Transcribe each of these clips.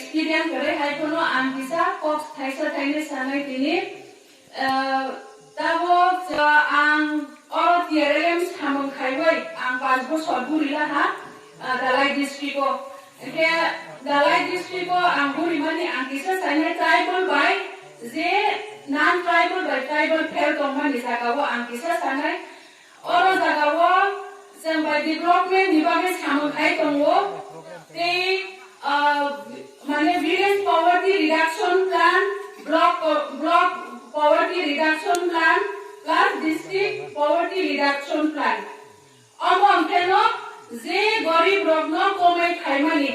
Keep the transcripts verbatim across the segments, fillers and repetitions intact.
Experience kwrwi hai phano ang kisa kok thaisa thainwi sanai tini. Eh, tabuk, eh, ang oro T R L M samung khaiwi ang panch bochor guri laha, eh, Dhalai district o. Hwnkhe Dhalai district o ang guri mani ang kisa sanai tribal bai je non-tribal bai tribal fail tongmani jaga o ang kisa sanai. Oro jaga o chwng bai development ni bagwi samung khai tongo. Tei, ah, mane village poverty reduction plan, block po-, block poverty reduction plan, plus district poverty reduction plan. Omo hwnkhe no je gorib rok no komai khaimani,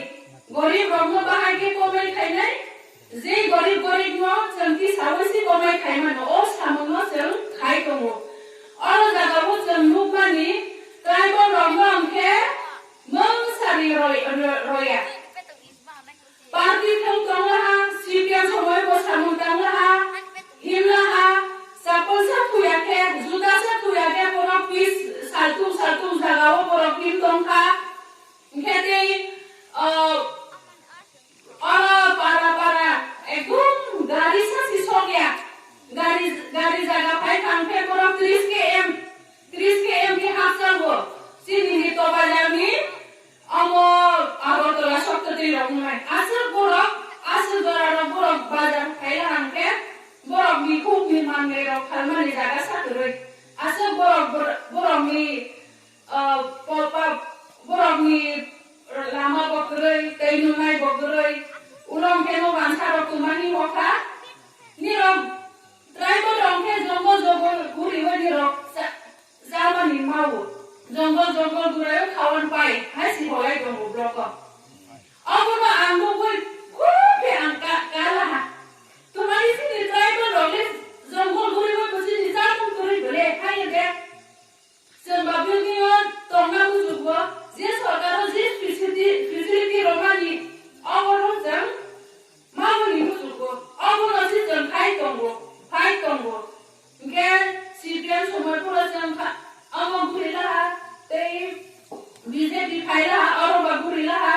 gorib rok no bahai khe komai khainai, je gorib gorib no chwng tisaui si komai khaimano, o samung no chwng khai tongo. Oro jaga o chwng nukmani tribal rok no hwnkhe mung sari roi-, ro-, roya. Party thwng tong laha, C P M somoi bo samung tang laha, him laha, chapal sa thuya khe, juta sa thuya khe, borok pis saltung saltung jaga o borok him tong kha. Hwnkhe tei, o, oro para para ekdom gari sa si sok ya. Gari, gari jaga phai thang khe borok tris K M, tris K M khe hakchal bo. Chini ni Tobajar ni omo Agartala sok twtwi rok wngnai. Aswk borok, aswk jora rok borok bazar phai la hang khe borok ni khuk ni mangai rok phalmani jaga sa kwrwi. Aswk borok, bor-, borok ni ah, po-, pa-, borokni lama bo kwrwi, tei nungnai bo kwrwi, ulo hwnkhe no wansa rok twmani hokha. Nirok tribal rok hwnkhe jongol jongol guriwi nirok cha-, chamani mao. Jongol jongol guraio khawan pai, hai si holai tongo blogo. Obono ang nugwi khub khe ang ka-, kalaha. Twmani chini tribal rok le jongol guriwi bo chini chamung kwrwi bole, hai de. Chwng ba building o tongna muchungo, je sorkar o je facility, facility romani, obono chwng mamoni muchungo, obono se chwng khai tongo, phai tongo. Hwnkhe C P M somoi phoro chwng kha, omo guri laha, tei B J P phai laha, oro ba guri laha.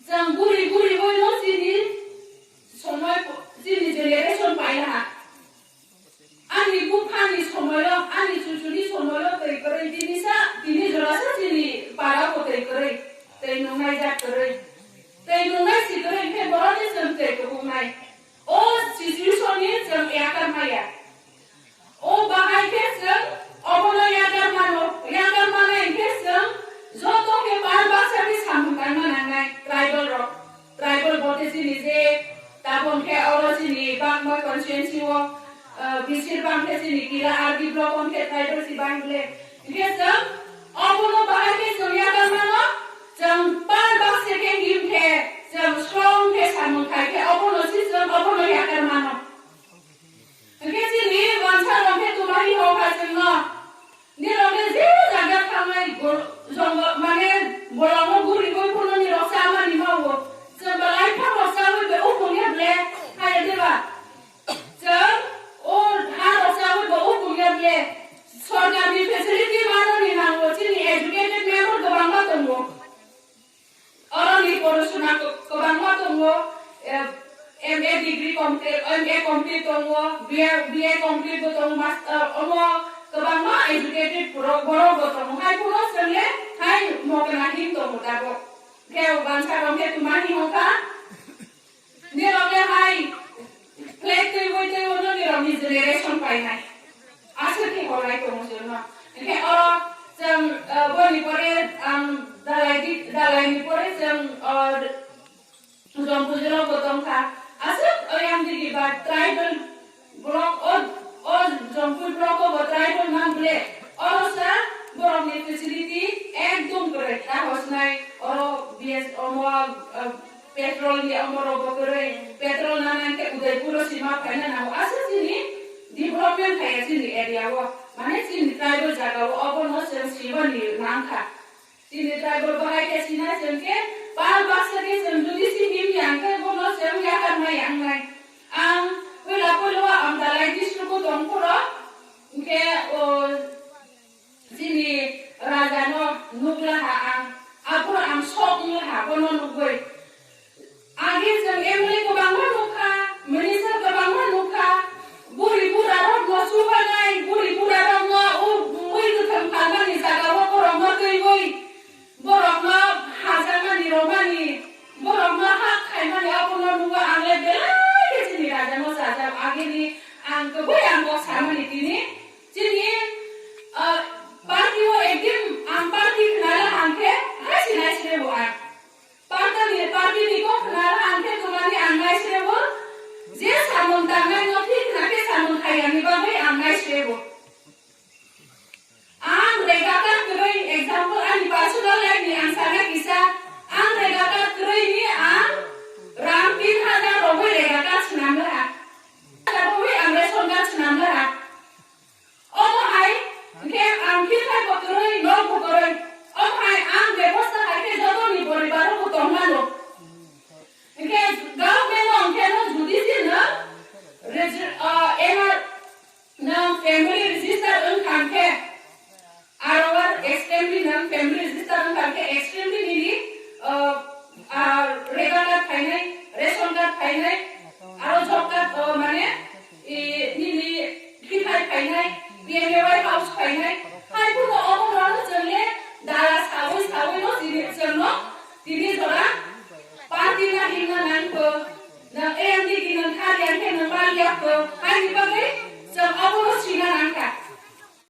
Chwng guri guri oi no chini somoi, chini generation pai laha. Ani buphani somoio, ani chuchuni somoio twi kwrwi, tini sa, tini jora sa chini para bo twi kwrwi, twi nungnai jak kwrwi, twi nungnai si kwrwi, hwnkhe boroni chwng twi kuhuknai. O situation ni chwng yakar maya. O bahai khe chwng obono yakar mano, yakar manai hwnkhe chwng joto khe par baksa khe samung tangma nangnai tribal rok. Tribal bo khe chini je tabuk khe oro chini Bangma constituency o, ah, bisir bang khe chini Kila R D block o khe tribal si bang le. Hwnkhe chwng obono bahai khe chwng yakar mano, chwng par baksa khe him khe chwng strong khe samung khai khe obono si chwng obono yakar mano. Hwnkhe chini wansa rok khe twmani hokha chwngno. Nirok khe je jaga thangnai gor-, jongol, mane bolongo guriwi phano nirok chamani mao. Chwng belai phano chawi be uphung ya ble, hai de ba? Chwng o ha rok chawi bo uphung ya ble. Sorkarni facility manani nango, chini educated member kwbangma tongo. Oroni porosona ko-, kwbangma tongo, eh, M A degree complete, M A complete tongo, B A, B A complete bo tongo, mas-, eh, omo kwbangma educated borok, borok bo tongo. Hai phano chwng le hai mokna hin tongo tabuk. Khe wansa rok khe twmani hokha. Nirok le hai flag twiwi twiwi no nirok ni generation painai. Aswk khe holai tongo chwngno. Hwnkhe oro chwng, ah, boni pore ang dalai di, dalai ni pore chwng, ah, Jompuijwrok bo tongkha. Aswk oyang digi ba tribal block o, o Jompui block o bo tribal mang ble. Oro sa borok ni facility ekdom kwrwi. Ta hosnai oro B S omo, ah, Petrol ni omo rok bo kwrwi, petrol nana khe Udaipur o sima phaina nango. Aswk chini development khaya chini area o, mane chini tribal jaga o, obono chwng simani nangkha. Chini tribal bahai khe sina chwng khe par baksa khe chwng jodi si him yang khe bono chwng yakar ma yang nai. Ang puila puila o ang Dhalai district o tong phoro, hwnkhe o, Chini raja no nukla ha ang, aphuru ang sok wngla ha, bono nugwi. Agi Ani bagwi chwng obono swina nangkha.